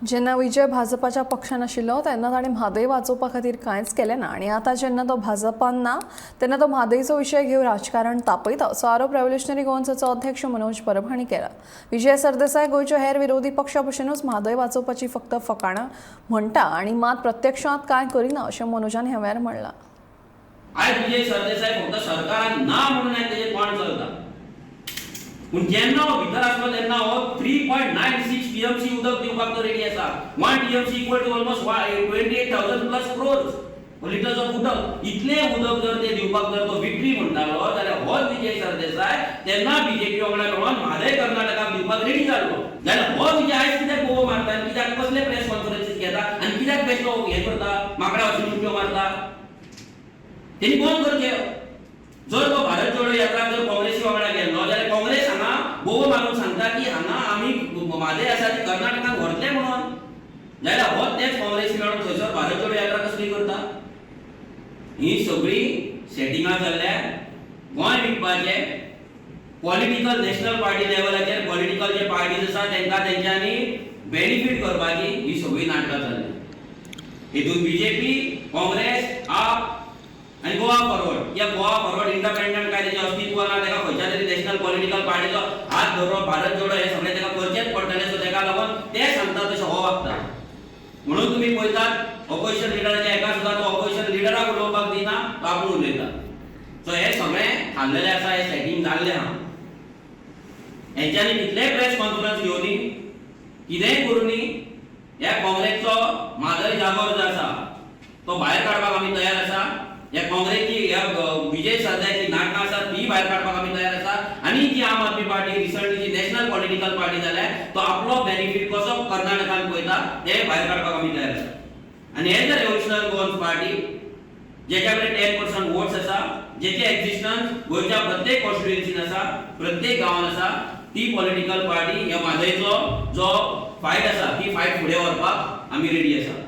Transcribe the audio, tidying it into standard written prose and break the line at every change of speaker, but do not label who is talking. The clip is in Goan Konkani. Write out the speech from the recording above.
जेन्ना विजय भाजपाच्या पक्षान आशिल्लो तेन्ना ताणें म्हादय वाचोवपा खातीर कांयच केलें ना आनी आतां जेन्ना तो भाजपान ना तेन्ना तो म्हादयचो विशय घेवन राजकारण तापयता असो आरोप रेव्होल्युशनरी गोवन्साचो अध्यक्ष मनोज परब हांणी केला. विजय सरदेसाय गोंयच्या हेर विरोधी पक्षा भशेनूच म्हादय वाचोवपाची फक्त फकाणां म्हणटा आनी मात प्रत्यक्षांत कांय करिना अशें मनोजान ह्या वेळार म्हणलां.
आयज विजय सरदेसाय फक्त सरकारान ना म्हणून आयज तेजेर कोण चलता, पूण जेन्ना हो भितर आसलो तेन्ना हो 3.96 TMC उदक दिवपाक तो रेडी आसा. 1 TMC equal to almost 28,000 plus crores litres of उदक. इतलें उदक जर ते दिवपाक जर तो विक्री म्हणटालो जाल्यार होच विजय सरदेसाय तेन्ना बीजेपी वांगडा मेळोन म्हादय कर्नाटकाक दिवपाक रेडी जाल्लो. जाल्यार हो विजय आयज कित्याक बोबो मारता आनी कित्याक कसले प्रेस कॉन्फरन्सीस घेता आनी कित्याक बेश्टो हें करता, माकडा वचून उडक्यो मारता? तेणी बंद करचें. जर तो भारत जोडो यात्रा जर काँग्रेसी वांगडा गेल्लो जाल्यार काँग्रेस हांगा बोबो मारून सांगता की हांगा आमी म्हादय आसा ती कर्नाटकान व्हरतले म्हणून, जाल्यार हो तेच काँग्रेसी मेळून थंयसर भारत जोडो यात्रा कसली करता? ही सगळी सेटिंगां चल्ल्या गोंय विकपाचें. पॉलिटिकल नॅशनल पार्टी लेवलाचेर पॉलिटिकल जे पार्टीज आसा तांकां तेंच्यांनी बेनिफीट करपाची ही सगळी नाटकां चल्ल्या. हितून बीजेपी, काँग्रेस, आप आनी गोवा फॉरवर्ड. कित्याक गोवा फॉरवर्ड इंडिपेंडंट काय तेजें अस्तित्व ना, ताका खंयच्या तरी नॅशनल पॉलिटिकल पार्टीचो हात धरप, भारत जोडो हें सगळें ताका करचेंच पडटलें. सो ताका लागून ते सांगता तशें हो वागता. म्हणून तुमी पळयतात ऑपोजिशन लिडराच्या एका सुद्दां तो ऑपोजिशन लिडराक उलोवपाक दिना, तो आपूण उलयता. सो हें सगळें थारलेलें आसा, हें सेटींग जाल्लें आहा. हेंच्यांनी कितलेय प्रेस कॉन्फरन्स घेवनी, कितेंय करुनी, ह्या काँग्रेसचो म्हादय जागोर जो आसा तो भायर काडपाक आमी तयार आसा. ह्या काँग्रेसची, ह्या विजय सरदेसायाची नाटकां आसा ती भायर काडपाक आमी तयार आसा. आनी जी आम आदमी पार्टी रिसंटली जी नॅशनल पॉलिटिकल पार्टी जाल्या तो आपलो बेनिफीट कसो कर्नाटकान पळयता ते भायर काडपाक आमी तयार आसा. आनी as a revolutionary Goans party जेच्या कडेन 10% वोट्स आसा, जेचे एक्झिस्टन्स गोंयच्या प्रत्येक कॉन्स्टिट्युएन्सीन आसा, प्रत्येक गांवान आसा, ती पॉलिटिकल पार्टी ह्या म्हादयचो जो फायट आसा ती फायट फुडें व्हरपाक आमी रेडी आसा.